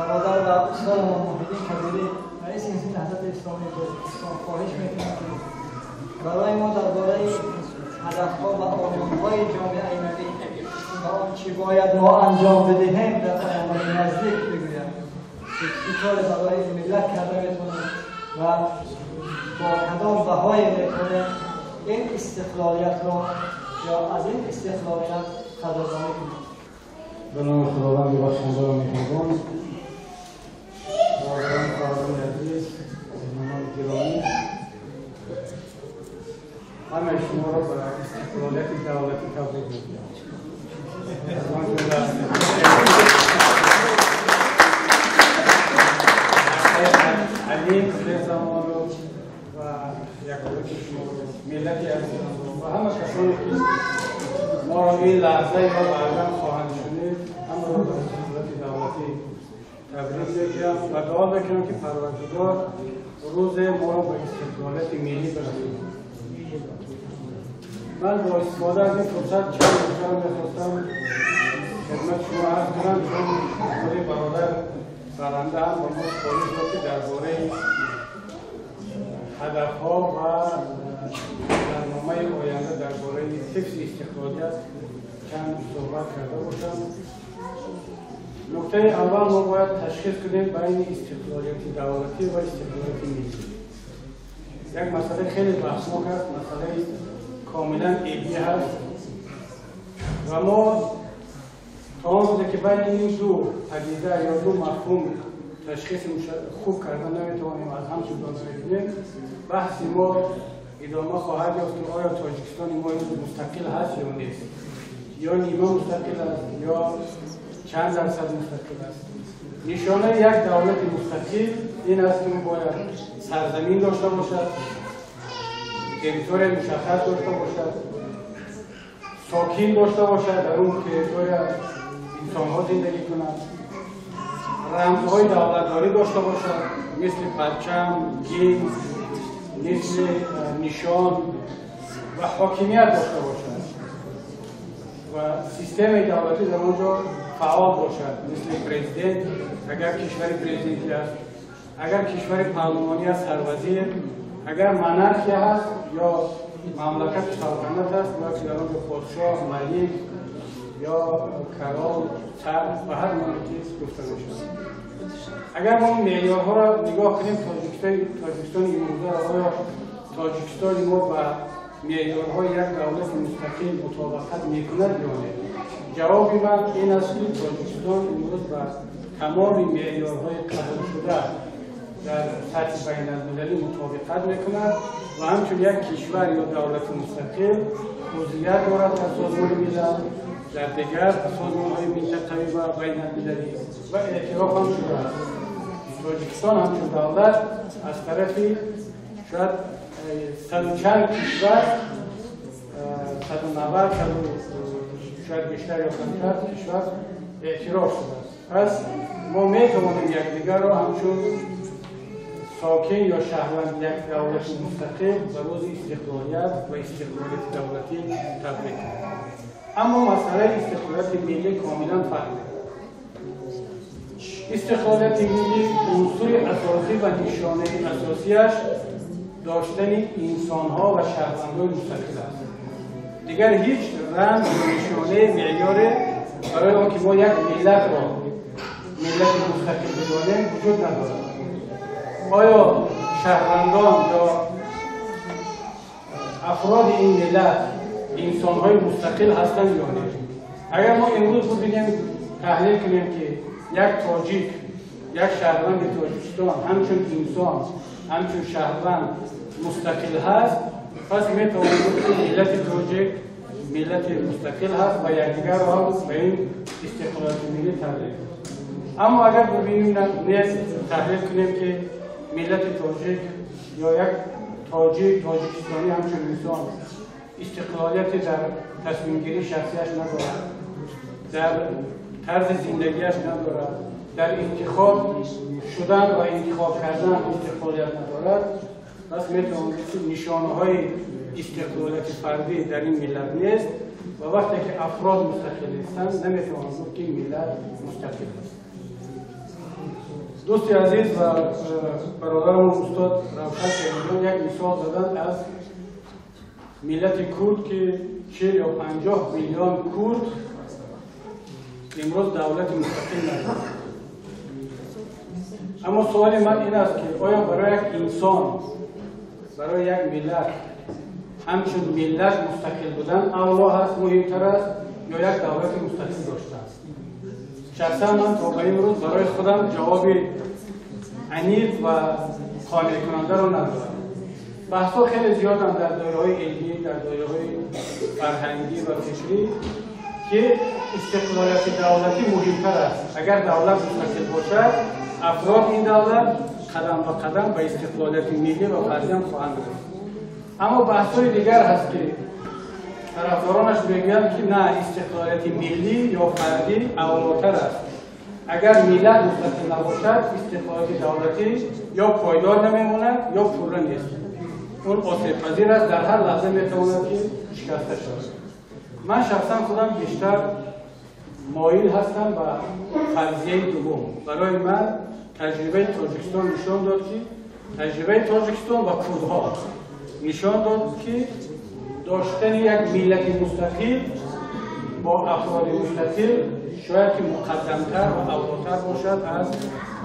برادر و استادمان محی‌الدین کبیری، رئیس حزب نهضت اسلامی تاجیکستان، خواهش میکنم که برای ما درباره هدف‌ها و آرمان‌های جامعه نوین و آنچه باید ما انجام بدهیم در آینده نزدیک بگویم که چه کار برای ملت کرده میتونیم و با کدام بهای میتونیم این استقلالیت را یا از این استقلالیت قدردانی کنیم. به نام خداوند بخشنده و مهربان. برادران خواهران عزیز، مهمانان گرامی، همه شما را به استقلالیت دولتی تبریک می‌گویم. از آن جمله علیم زمان و یکایک شما، ملت عزیزم و همه کسانی که ما را این لحظه یا بعدا خواهند شنید، همه را به استقلالیت دولتی تبریک می‌گویم و دعا می‌کنم که پروردگار روز ما را به استقلالیت ملی برساند. من با استفاده از این فرصت چند نکته را می‌خواستم خدمت شما عرض کنم، چون خود برادر برنده هم با ما سفارش داد که درباره هدف‌ها و برنامه آینده درباره حفظ استقلالیت چند صحبت کرده باشم. نکته اول، ما باید تشخیص کنیم بین استقلالیت دولتی و استقلالیت ملی. یک مسئله خیلی بحثناک است، مسئله کاملا علمی هست و ما تا آن روزی که بین این دو پدیده یا دو مفهوم تشخیص خوب کردن نمیتوانیم، از هم جدا نمیکنیم، بحث ما ادامه خواهد یافت که آیا تاجیکستان ما مستقل هست یا نیست، یا نیمه مستقل است یا چند درصد مستقل است. نشانه یک دولت مستقل این است که باید سرزمین داشته باشد، territory مشخص داشته باشد، ساکن داشته باشد، در اون territory انسان‌ها زندگی کنند، رمزهای دولتداری داشته باشد مثل پرچم، گیم، مثل نشان و حاکمیت داشته باشد و سیستم دولتی در آنجا فعال باشد مثل پرزیدنت اگر کشور پرزیدنتی است، اگر کشور پارلمانی است سروزیر، اگر منارخی هست یا مملکت سلطنت است باید در آنجا پادشاه، ملک یا کرال، سر و هر نامی که گفته می‌شود. اگر ما معیارها را نگاه کنیم، تاجیکستان امروزه را، آیا تاجیکستان ما به معیارهای یک دولت مستقل مطابقت می‌کند یا نه؟ جواب من این است که تاجیکستان امروز به تمام معیارهای قبول شده در سطح بین المللی مطابقت می‌کند و همچون یک کشور یا دولت مستقل عضویت دارد در سازمان ملل، در دیگر سازمان‌های منطقه‌ای و بین المللی و اعتراف هم شده است. تاجیکستان همچون دولت از طرفی شاید 140 کشور، 190 شاید بیشتر یا کمتر کشور اعتراف شده است. پس ما می‌توانیم یکدیگر را همچون ساکن یا شهروند یک دولت مستقل به روز استقلالیت و استقلالیت دولتی تبریک کنیم. اما مسئله استقلالیت ملی کاملا فرق می‌کند. استقلالیت ملی عنصر اساسی و نشانه اساسیش داشتن انسان‌ها و شهروندان مستقل است. دیگر هیچ رمز و نشانه معیار برای آنکه ما یک ملت را ملت مستقل بدانیم وجود ندارد. آیا شهروندان یا افراد این ملت انسان‌های مستقل هستند یا نه؟ اگر ما امروز ببینیم، تحلیل کنیم که یک تاجیک، یک شهروند تاجیکستان همچون انسان، همچون شهروند مستقل هست، پس میتوانیم گفت که ملت تاجیک ملت مستقل هست و یکدیگر را هم به این استقلال ملی تبریک. اما اگر ببینیم نیز تحلیل کنیم که ملت تاجیک یا یک تاجیک تاجیکستانی همچون انسان استقلالیت در تصمیمگیری شخصیش ندارد، در طرز زندگیش ندارد، در انتخاب شدن و انتخاب کردن استقلالیت ندارد، پس میتوان گفت نشانه های استقلالیت فردی در این ملت نیست و وقتی که افراد مستقل نیستند نمیتوان گفت که ملت مستقل است. Дӯсти азиз ва бародарам устод Равшан Шермиён як мисол заданд аз миллати курд, ки 40 ё 50 миллион курд имрӯз давлати мустақил надорад. Аммо суоли ман ин аст, ки оё барои як инсон, барои як миллат ҳамчун миллат мустақил будан авло ҳаст, муҳимтар аст, ё як давлати мустақил доштан? Шахсан ман то ба имрӯз барои худам ҷавоби аниқ ва қонеъкунандаро надорам. Баҳсҳо хеле зиёданд дар доираҳои илмӣ, дар доираҳои фарҳангӣ ва фикрӣ, ки истиқлолияти давлатӣ муҳимтар аст. Агар давлат мустақил бошад, афрод ин давлат қадам ба қадам ба истиқлолияти миллӣ ва фардӣ ҳам хоҳанд расид. Аммо баҳсҳои дигар ҳаст, ки тарафдоронаш мегӯянд, ки на, истиқлолияти миллӣ ё фардӣ авлотар аст. Агар миллат мустақил набошад, истиқлолияти давлатӣ ё пойдор намемонад, ё пурра нест. Он осебпазир аст, дар ҳар лаҳза метавонад, ки шикаста шавад. Ман шахсан худам бештар моил ҳастам ба фарзияи дуввум. Барои ман таҷрибаи Тоҷикистон нишон дод, ки таҷрибаи Тоҷикистон ва курдҳо нишон дод, ки доштани як миллати мустақил бо афроди мустақил шояд ки муқаддамтар ва авлотар бошад аз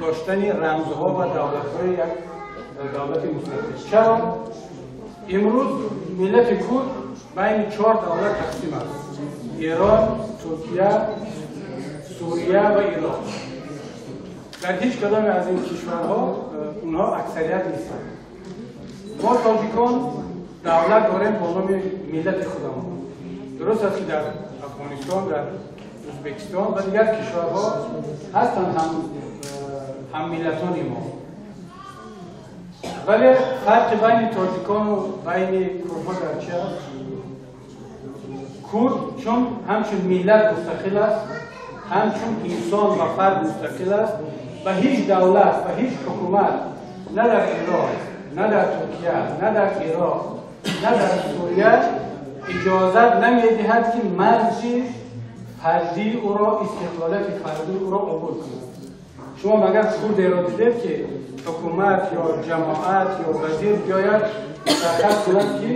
доштани рамзҳо ва давлатҳои як давлати мустақил. Чаро? Имрӯз миллати курд байни 4 давлат тақсим аст: Эрон, Туркия, Сурия ва Ироқ. Дар ҳеҷ кадоме аз ин кишварҳо онҳо аксарият нестанд. Мо тоҷикон давлат дорем бо номи миллати худамон. Дуруст аст, ки дар Афғонистон, дар Ӯзбекистон ва дигар кишварҳо ҳастанд ҳаммиллатони мо, вале фарқи байни тоҷикону байни курдҳо дар чи аст? Курд чун ҳамчун миллат мустақил аст, ҳамчун инсон ва фард мустақил аст, ба ҳеҷ давлат, ба ҳеҷ ҳукумат, на дар Эрон, на дар Туркия, на дар Ироқ, на дар Сурия иҷозат намедиҳад, ки марзи фардии ӯро, истиқлолияти фардии ӯро убур кунад. Шумо магар курдеро дидед, ки ҳукумат ё ҷамоат ё вазир биёяд, мушаххас кунад, ки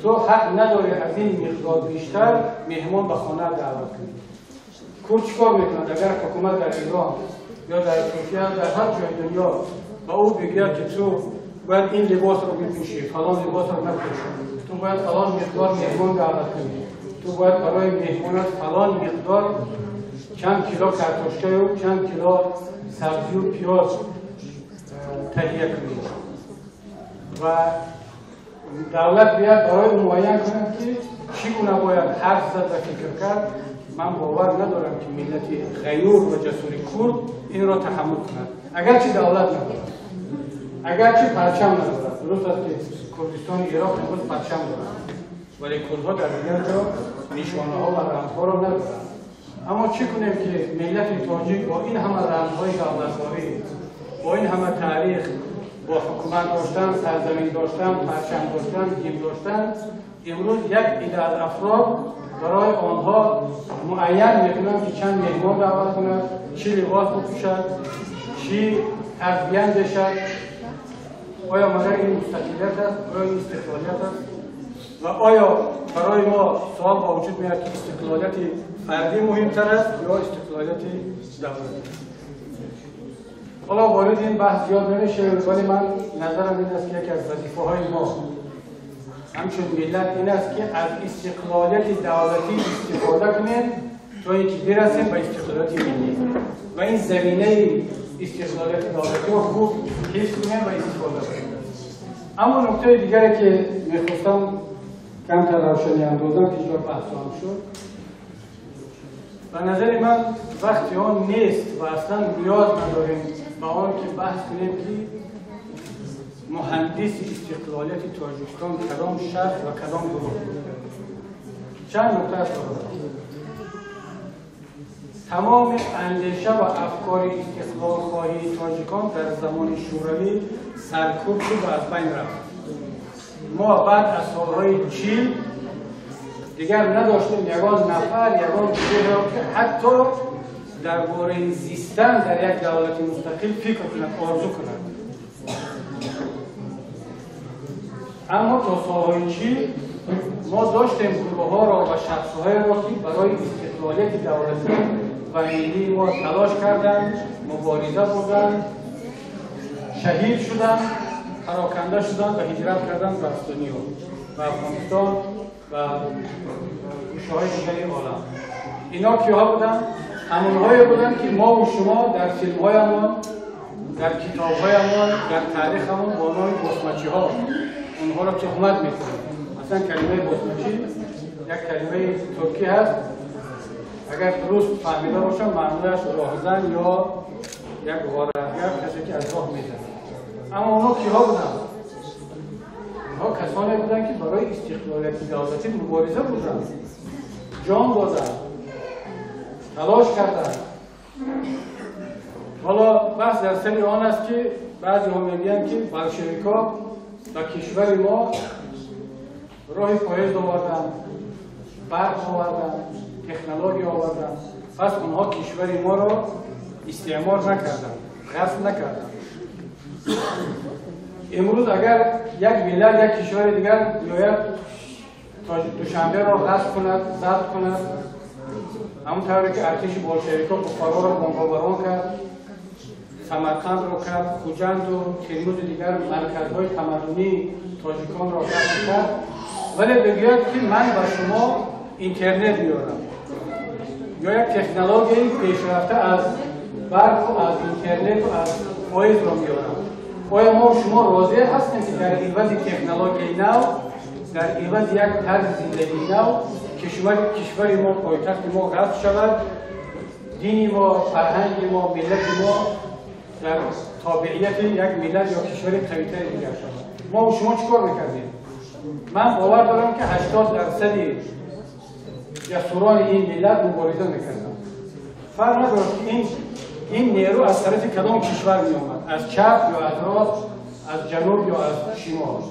ту ҳақ надорӣ аз ин миқдор бештар меҳмон ба хона даъват кунӣ? Курд чӣ кор мекунад, агар ҳукумат дар Эрон ё дар Туркия, дар ҳар ҷои дунё ба ӯ бигӯяд, ки ту бояд ин либосро бипӯшӣ, фалон либосро напӯшӣ, ту бояд фалон миқдор меҳмон даъват кунӣ, ту бояд барои меҳмонат фалон миқдор, чанд кило картошкаю чанд кило сабзию пиёз таҳия кунӣ, ва давлат биёяд барои ӯ муайян кунад, ки чӣ гуна бояд ҳарф зад ва фикр кард, ман бовар надорам, ки миллати ғайюр ва ҷасури курд инро таҳаммул кунад. Агарчи давлат надорад, агарчи парчам надорад. Дуруст аст, ки Курдистони Ироқ имрӯз парчам дорад, вале курдҳо дар дигар ҷо нишонаҳо ва рамзҳоро надоранд. Аммо чӣ кунем, ки миллати тоҷик бо ин ҳама рамзҳои давлатдорӣ, бо ин ҳама таърих, бо ҳукумат доштан, сарзамин доштан, парчам доштан, гимн доштан, имрӯз як ида аз афрод барои онҳо муайян мекунанд, ки чанд меҳмон даъват кунад, чӣ либос бипӯшад, чӣ тарз биандешад? Оё магар ин мустақилият аст? Оё ин истиқлолият аст? Ва оё барои мо суол ба вуҷуд меояд, ки истиқлолияти фардӣ муҳимтар аст ё истиқлолияти давлатӣ? Ҳоло ворид ин баҳс зиёд намешавем, вале ман назарам ин аст, ки яке аз вазифаҳои мо ҳамчун миллат ин аст, ки аз истиқлолияти давлатӣ истифода кунем, то ин ки бирасем ба истиқлолияти миллӣ ва ин заминаи истиқлолияти давлатиро хуб ҳифз кунем ва истифода кунем. Аммо нуктаи дигаре, ки мехостам камтар равшанӣ андозам, ки ҷо баҳсам шуд, ба назари ман вақти он нест ва аслан ниёз надорем ба он ки баҳс кунем, ки муҳандиси истиқлолияти Тоҷикистон кадом шахс ва кадом гурӯҳ. Чанд нукта аст. Тамоми андеша ва афкори истиқлолхоҳии тоҷикон дар замони Шӯравӣ саркӯб шуд ва аз байн рафт. Мо баъд аз солҳои 40 дигар надоштем ягон нафар, ягон гурӯҳро, ки ҳатто дар бораи зистан зистан дар як давлати мустақил фикр кунад, орзу кунад. Аммо то солҳои 40 мо доштем гурӯҳҳоро ва шахсҳоеро, ки барои истиқлолияти давлатӣ ва миллии мо талош карданд, мубориза бурданд, шаҳид шуданд, пароканда шуданд ва ҳиҷрат карданд ба Эстониё, ба Афғонистон ва гӯшаҳои дигари олам. Ино киҳо буданд? Ҳамонҳое буданд, ки мо ва шумо дар филмҳоямон, дар китобҳоямон, дар таърихамон бо номи босмачиҳо онҳоро туҳмат мекунем. Масалан, калимаи босмачӣ як калимаи туркӣ ҳаст, агар дуруст фаҳмида бошам, маънояш роҳзан ё як ғоратгар, касе ки аз роҳ мезанад. Аммо онҳо киҳо буданд? Онҳо касоне буданд, ки барои истиқлолияти давлатӣ мубориза бурданд, ҷон доданд, талош карданд. Ҳоло баҳс дар сари он аст, ки баъзеҳо мегӯянд, ки болшевикҳо ба кишвари мо роҳи поезд оварданд, барқ оварданд, технология оварданд, пас онҳо кишвари моро истеъмор накарданд, ғасб накарданд. Имрӯз агар як миллат, як кишвари дигар биёяд Душанберо ғасб кунад, забт кунад, ҳамон тавре ки артиши болшевикҳо Бухороро бомбобарон кард, Самарқандро кард, Хуҷанду Термизу дигар марказҳои тамаддунии тоҷиконро ғасб кард, вале бигӯяд, ки ман ба шумо интернет меорам ё як технологияи пешрафта аз барқу аз интернету аз поездро меорам, оё мо шумо розӣ ҳастем, ки дар ивази технологияи нав, дар ивази як тарзи зиндагии нав кишвари мо, пойтахти мо ғасб шавад, дини мо, фарҳанги мо, миллати мо дар тобеияти як миллат ё кишвари қавитари дигар шавад? Мо шумо чӣ кор мекардем? Ман бовар дорам, ки 80% ҷасурони ин миллат мубориза мекарданд. Фарқ надорад, ки ин нерӯ аз тарафи кадом кишвар меомад, аз чап ё аз рост, аз ҷануб ё аз шимол,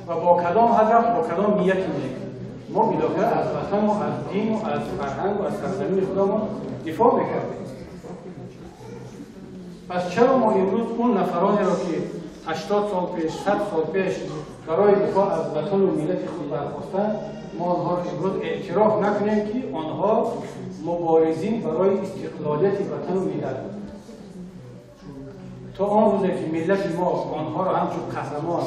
ва бо кадом ҳадаф, бо кадом нияти нек. Мо билохира аз ватану аз дину аз фарҳангу аз сарзамини худамон дифоъ мекардем. Пас чаро мо имрӯз он нафаронеро, ки 80 сол пеш, 100 сол пеш барои дифоъ аз ватану миллати худ бархостанд, мо онҳоро имрӯз эътироф накунем, ки онҳо муборизин барои истиқлолияти ватану миллат буданд? То он рӯзе ки миллати мо онҳоро ҳамчун қаҳрамон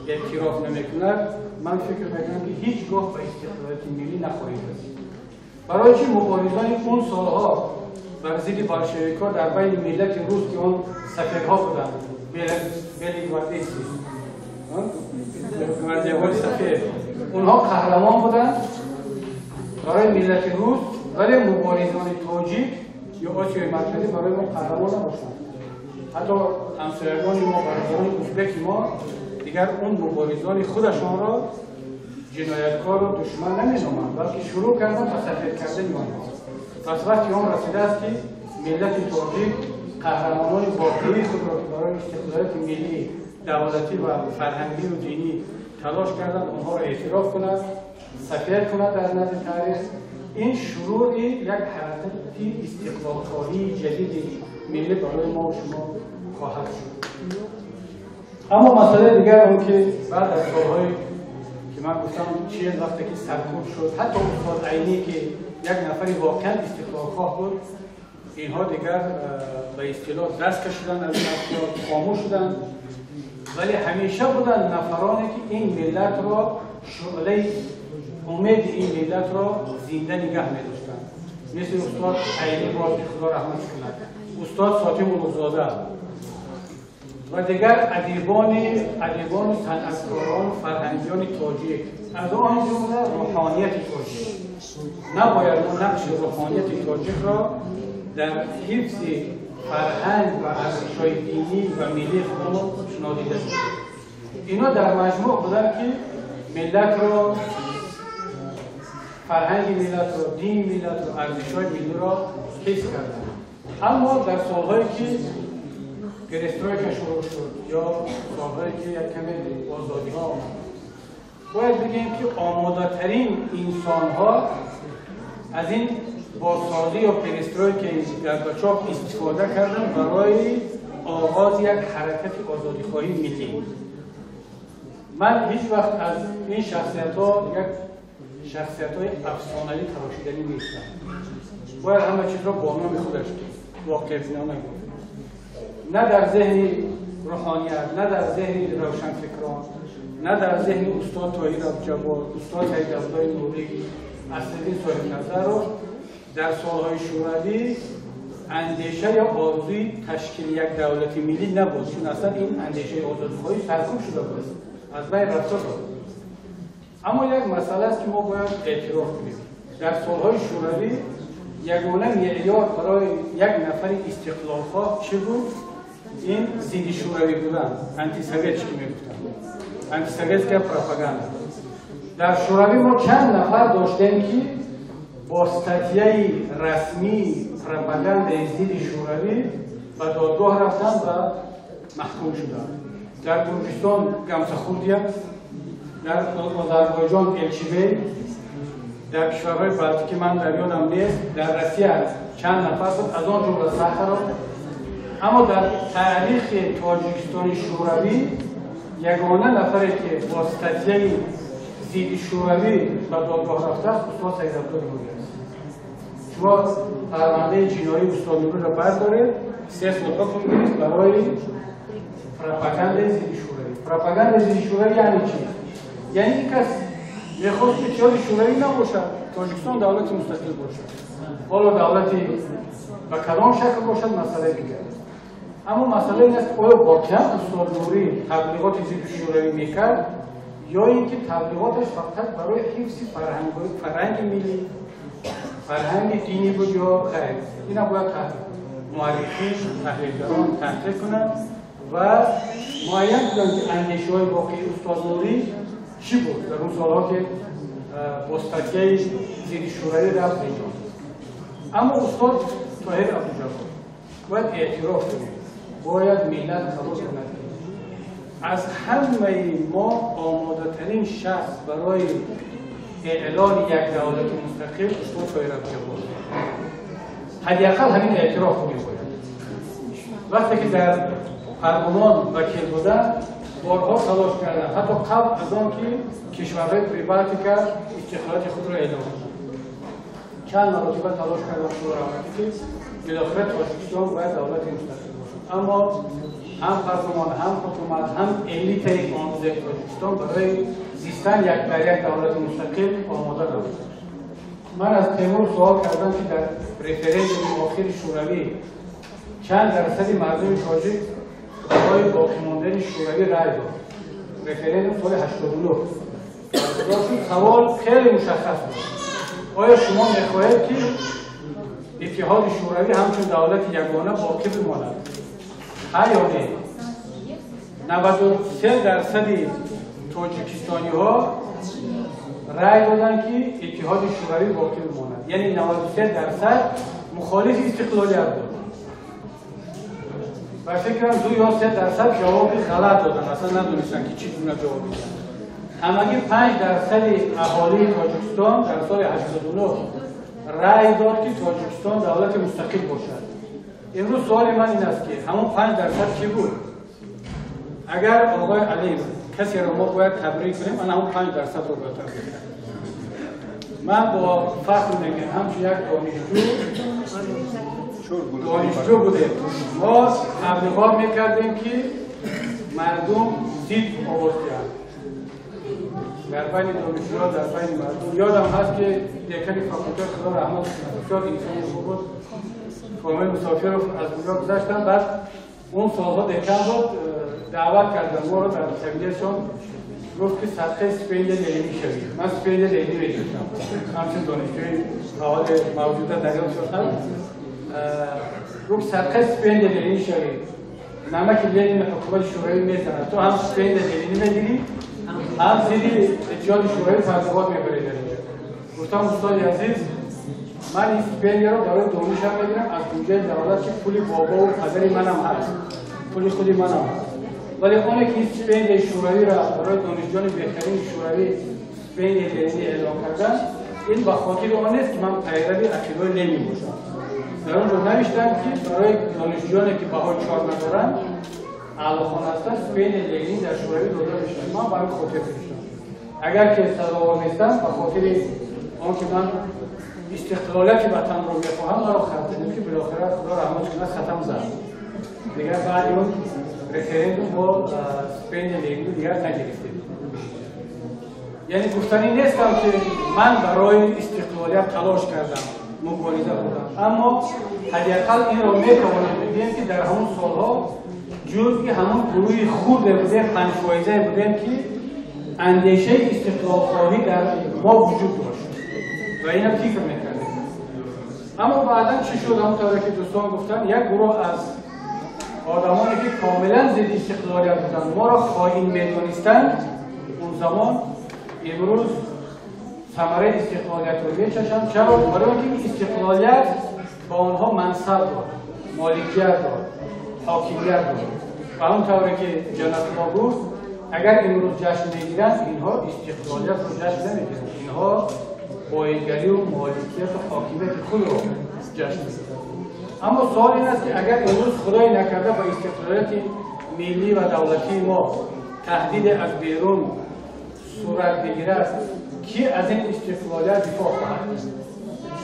эътироф намекунад, ман фикр мекунам, ки ҳеҷ гоҳ ба истиқлолияти миллӣ нахоҳем расид. Барои чӣ муборизони он солҳо бар зидди болшевикҳо дар байни миллати рус, ки он сафедҳо буданд, белигвардейси, гвардияҳои сафед, онҳо қаҳрамон буданд барои миллати рус, вале муборизони тоҷик ё Осиёи Марказӣ барои мо қаҳрамон набошанд? Ҳатто ҳамсоягони мо, бародарони узбеки мо дигар он муборизони худашонро ҷинояткору душман наменоманд, балки шурӯъ карданд ба сафед кардани онҳо. Пас вақти он расидааст, ки миллати тоҷик қаҳрамонони воқеии худро, ки барои истиқлолияти миллӣ, давлатӣ ва фарҳангию динӣ талош карданд, онҳоро эътироф кунад, сафед кунад дар назди таърих. Ин шурӯъи як ҳаракати истиқлолхоҳии ҷадиди миллӣ барои мо шумо хоҳад шуд. Аммо масъалаи дигар он ки баъд аз солҳое ки ман гуфтам, 40, вақте ки саркӯб шуд, ҳатто устод Айнӣ, ки як нафари воқеан истиқлолхоҳ буд, инҳо дигар ба истилоҳ даст кашиданд аз ин афкор, хомӯш шуданд. Вале ҳамеша буданд нафароне, ки ин миллатро, шӯълаи умеди ин миллатро зинда нигаҳ медоштанд, мисли устод Айнӣ, боз ки Худо раҳматш кунад, устод Сотим Улуғзода ва дигар адибону санъаткорон, фарҳангиёни тоҷик, аз он ҷумла рӯҳонияти тоҷик. Набояд мо нақши рӯҳонияти тоҷикро дар ҳифзи фарҳанг ва арзишҳои динӣ ва миллии худамон нодида бигирем. Ино дар маҷмӯъ буданд, ки миллатро, фарҳанги миллатро, дини миллатро, арзишҳои миллиро ҳифз карданд. Аммо дар солҳое ки перестройка шурӯъ шуд ё солҳое ки як каме озодиҳо омад, бояд бигӯем, ки омодатарин инсонҳо аз ин بازسازی یا پرسترویکای گورباچوف استفاده کردن برای آغاز یک حرکت آزادیخواهی ملی. من هیچ وقت از این شخصیت‌ها یک شخصیت‌های افسانه‌ای تراشیدنی نیستم. باید همه چیز را با نام خودش واقع بینانه گفت. نه در ذهن روحانیت، نه در ذهن روشنفکران، نه در ذهن استاد طاهر عبدالجبار، استاد سید عبدالله نوری، اصلی صاحب نظر رو در سالهای شوروی اندیشه یا آرزوی تشکیل یک دولت ملی نبود، چون اصلا این اندیشه آزادی‌خواهی سرکوب شده بود، از بین رفته بود. اما یک مسئله است که ما باید اعتراف کنیم. در سالهای شوروی یگانه معیار برای یک نفر استقلالخواه چه بود؟ این ضد شوروی بودن، антисоветский که میگفتن، антисоветская пропаганда. در شوروی ما چند نفر داشتیم که با статья ی رسمی پروپاگاندای ضد شوروی به دادگاه رفتن و محکوم شدند. در گرجستان گمساخوردیا، در آذربایجان الچیبی، در کشورهای بالتیکی من در یادم نیست، در روسیه چند نفر بود، از آن جمله ساخاروف. اما در تاریخ تاجیکستان شوروی یگانه نفری که با статья ی ضد شوروی به دادگاه رفته است استاد سید عبدالله نوری است. شما پرونده جنایی استاد نوری را بردارید، 3 سال حکم گرفت برای پروپاگاندای ضد شوروی. پروپاگاندای ضد شوروی یعنی چی؟ یعنی این کس میخواست که اتحاد شوروی نباشد، تاجیکستان دولت مستقل باشد. حالا دولتی به کدام شکل باشد مسئله دیگر است. اما مسئله این است آیا واقعا استاد نوری تبلیغات ضد شوروی میکرد یا اینکه تبلیغاتش فقط برای حفظ فرهنگ ملی، فرهنگ دینی بود یا خیر؟ اینا باید مؤرخین، تحلیلگران تحقیق کنند و معین کنند که اندیشه‌های واقعی استاد نوری چی بود در اون سالها که با статья ی ضد شوروی رفت زندان. اما استاد طاهر عبدالجبار باید اعتراف کنیم، باید ملت قبول کند از همه ما آماده ترین شخص برای اعلان یک دولت مستقل استاد طاهر عبدالجبار. حداقل همین اعتراف کنیم باید. وقتی که در پارلمان وکیل بودن بارها تلاش کردن، حتی قبل از آن که کشورهای پریبالتیکا استقلال خود را اعلام کنند، چند مرتبه تلاش کردن که بالاخره تاجیکستان باید دولت مستقل باشد. اما هم پارلمان، هم حکومت، هم elite آن تاجیکستان برای زیستن یک در یک دولت مستقل آماده نبود. من از تیمور سوال کردم که در رفرندوم آخر شوروی چند درصد مردم تاجیک برای باقی ماندن شوروی رای داد. رفرندوم سال 89 برگزار شد. سوال خیلی مشخص بود: آیا شما میخواهید که اتحاد شوروی همچون دولت یگانه باقی بماند؟ ها یا نه؟ 93% تاجیکستانی ها رای دادن که اتحاد شوروی باقی بماند، یعنی 93% مخالف استقلالیت بود. و فکرم 2 یا 3% جواب غلط دادن، اصلا ندونستن که چی گونه جواب میدن. همگی 5% اهالی تاجیکستان در سال 89 رای داد که تاجیکستان دولت مستقل باشد. امروز سوال من این است که همون 5% کی بود؟ اگر آقای علی کسی را ما باید تبریک کنیم، من همون 5% رو باید تبریک کنم. من با فخر میگم همچون یک دانشجو بودیم، ما تبلیغات میکردیم که مردم زید آواز دهند. در بین دانشجوها، در بین مردم. یادم هست که دکان فاکولته خدا رحمت کنه، بسیار انسان خوب بود، کامل مسافر رو از اونجا گذشتن. بعد اون سالها دکان بود، دعوت کردن ما رو در کابینه‌شون، گفت که صدقه سپید لیلی شوید. من سپید لیلی می‌گرفتم، همچون دانشجوی حال موجوده دریافت شدم. گفت صدقه سپید لیلی شوید، نمک لنین حکومت شوروی میزند، تو هم سپید لیلی میگیری هم زیدی اتحاد شوروی تبلیغات میبری در اینجا. گفتم استاد عزیز، من این سپید رو برای دانشم میگیرم از بودجه دولت که پول بابا و پدر منم هست، پول خودی منم هست، ولی اونه که سپید شوروی را برای دانشجویان بهترین شوروی سپید لیلی اعلام کردن، Ин ба хотири он нест, ки ман пайрави ақидаи Ленин бошам. Дар он ҷо навиштам, ки барои донишҷӯёне, ки баҳои 4 надоранд, аълохона ҳастанд, стипендияи Ленин дар Шӯравӣ дода мешавад. Ман ба ҳамин хотир навиштам. Агар ки сазовор нестам, ба хотири он ки ман истиқлолияти ватанро мехоҳам, маро хат задем, ки билохира Худо раҳмат кунад, хатам зад. Дигар баъди он референдум мо стипендия Ленин дигар нагирифтем. Яъне гуфтанӣ нестам, ки ман барои истиқлолият талош кардам, мубориза бурдам, аммо ҳадди ақал инро метавонем бигӯем, ки дар ҳамон солҳо ҷузъи ҳамон гурӯҳи хурде будем, 5%-е будем, ки андешаи истиқлолхоҳӣ дар мо вуҷуд дошт ва инам фикр мекардем. Аммо баъдан чӣ шуд? Ҳамон тавре ки дӯстон гуфтанд, як гурӯҳ аз одамоне, ки комилан зидди истиқлолият буданд, моро хоин медонистанд, он замон имрӯз самараи истиқлолиятро мечашанд. Чаро? Барои он ки истиқлолият ба онҳо мансаб дод, моликият дод, ҳокимият дод. Ва ҳамон тавре ки Ҷаннатулло гуфт, агар имрӯз ҷашн мегиранд, инҳо истиқлолиятро ҷашн намегиранд, инҳо боигарию моликияту ҳокимияти худро ҷашн мегиранд. Аммо суол ин аст, ки агар имрӯз худое накарда ба истиқлолияти миллӣ ва давлатии мо таҳдиде аз берун сурат бигирад, ки аз ин истиқлолият дифоъ хоҳад кард?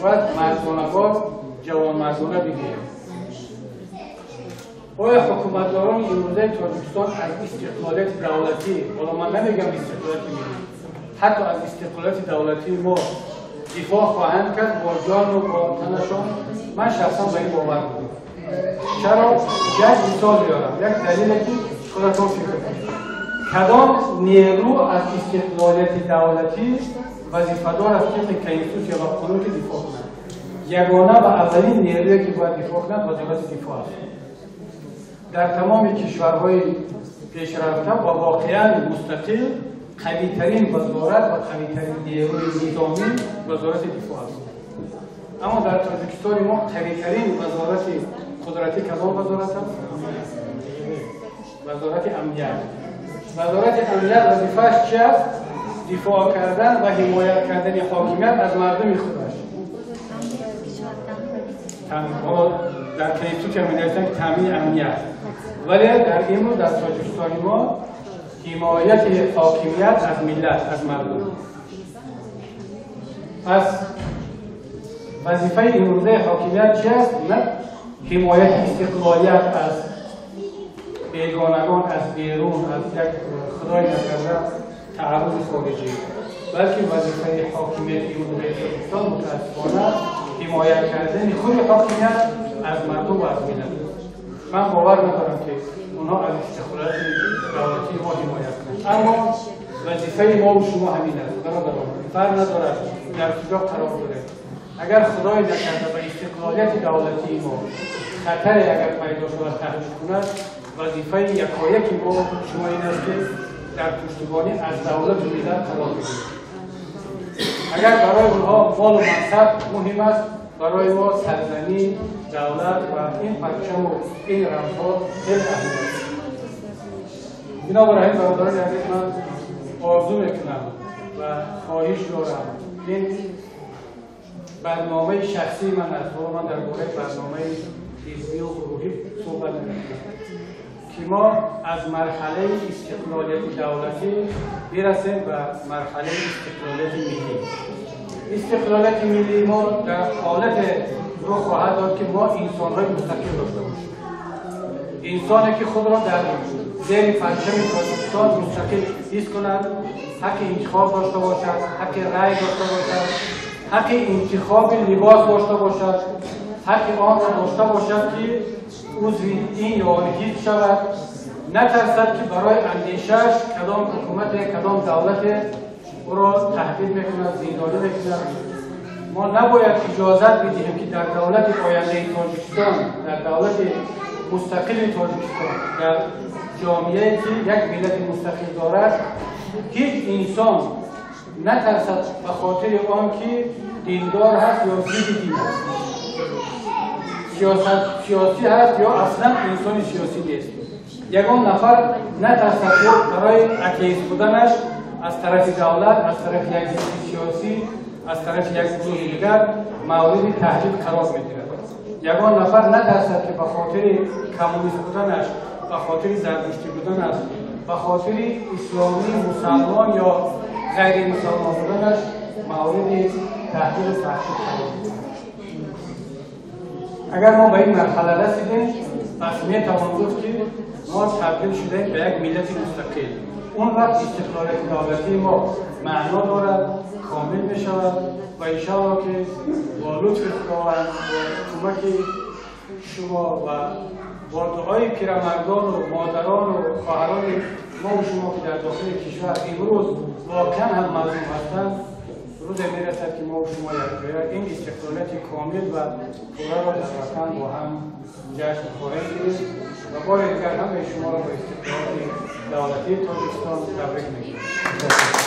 Бояд мардонавор, ҷавонмардона бигӯем. Оё ҳукуматдорони имрӯзаи Тоҷикистон аз истиқлолияти давлатӣ, ҳоло ман намегӯям истиқлолияти миллӣ, ҳатто аз истиқлолияти давлатии мо дифоъ хоҳанд кард бо ҷону бо танашон? Ман шахсан ба ин бовар надорам. Чаро? Як мисол меорам, як далеле, ки худатон фикр кунед. Кадом нерӯ аз истиқлолияти давлатӣ вазифадор аст тибқи конститутсия ва қонун, ки дифоъ кунад? Ягона ва аввалин нерӯе, ки бояд дифоъ кунад, Вазорати дифоъ аст. Дар тамоми кишварҳои пешрафта ва воқеан мустақил қавитарин вазорат ва қавитарин нерӯи низомӣ Вазорати дифоъ аст. Аммо дар Тоҷикистони мо қавитарин вазорати қудратӣ кадом вазорат аст? Вазорати амният. Вазорати амният вазифааш чи аст? Дифоъ кардан ва ҳимоят кардани ҳокимият аз мардуми худаш. Дар конститутсия менависанд, ки таъмини амният, вале дар имрӯз дар Тоҷикистони мо ҳимояти ҳокимият аз миллат, аз мардум. Пас вазифаи имрӯзаи ҳокимият чи аст? На ҳимояти истиқлолият аз бегонагон, аз берун, аз як худои накарда тааррузи хориҷӣ, балки вазифаи ҳокимияти имрӯзаи Тоҷикистон мутаассифона ҳимоят кардани худи ҳокимият аз мардум ва аз миллат. Ман бовар надорам, ки онҳо аз истиқлолияти давлатии мо ҳимоят кунанд. Аммо вазифаи мову шумо ҳамин аст, бародарон, фарқ надорад дар куҷо қарор дорем. Агар худое накарда ба истиқлолияти давлатии мо хатаре агар пайдо шавад, таҳдид кунад, вазифаи якояки мо шумо ин аст, ки дар пуштибонӣ аз давлату миллат қарор бигирем. Агар барои онҳо молу мансаб муҳим аст, барои мо сарзамин, давлат ва ин парчаму ин рамзҳо хеле аҳамият. Бинобар ҳамин, бародарони азиз, ман орзу мекунам ва хоҳиш дорам, ин барномаи шахсии ман аст, ҳоло ман дар бораи барномаи ҳизбию гурӯҳӣ суҳбат намекунам, ки мо аз марҳалаи истиқлолияти давлатӣ бирасем ба марҳалаи истиқлолияти миллӣ. Истиқлолияти миллии мо дар ҳолате рух хоҳад дод, ки мо инсонҳои мустақил дошта бошем, инсоне, ки худро дар зери парчами Тоҷикистон мустақил ҳис кунад, ҳаққи интихоб дошта бошад, ҳаққи рай дошта бошад, ҳаққи интихоби либос дошта бошад, ҳаққи онро дошта бошад, ки узви ин ё он ҳизб шавад, натарсад, ки барои андешааш кадом ҳукумате, кадом давлате ӯро таҳдид мекунад, зиндонӣ мекунад. Мо набояд иҷозат бидиҳем, ки дар давлати ояндаи Тоҷикистон, дар давлати мустақили Тоҷикистон, дар ҷомеае, ки як миллати мустақил дорад, ҳеҷ инсон натарсад ба хотири он ки диндор ҳаст ё зидди дин аст, сиёсӣ ҳаст ё аслан инсони сиёсӣ нест. Ягон нафар натарсад, ки барои атеист буданаш аз тарафи давлат, аз тарафи як ҳизби сиёсӣ аз тарафи як гурӯҳи дигар мавриди таҳдид қарор мегирад. Ягон нафар натарсад, ки ба хотири коммунист буданаш, ба хотири зардуштӣ буданаш, ба хотири исломӣ, мусалмон ё ғайримусалмон буданаш мавриди таҳдиду таҳқир қарор мегирад. Агар мо ба ин марҳала расидем, пас метавон гуфт, ки мо табдил шудаем ба як миллати мустақил. Он вақт истиқлолияти давлатии мо маъно дорад, комил мешавад ва иншоалло, ки бо лутфи Худованд, бо кӯмаки шумо ва бо дуои пирамардону модарону хоҳарони мо шумо, ки дар дохили кишвар имрӯз воқеан ҳам мазлум ҳастанд, рӯзе мерасад, ки мо шумо якҷоя ин истиқлолияти комил ва пурраро дар ватан бо ҳам ҷашн хоҳем гирифт. Ва бори дигар ҳамаи шуморо бо истиқлолияти давлатии Тоҷикистон табрик мекунем.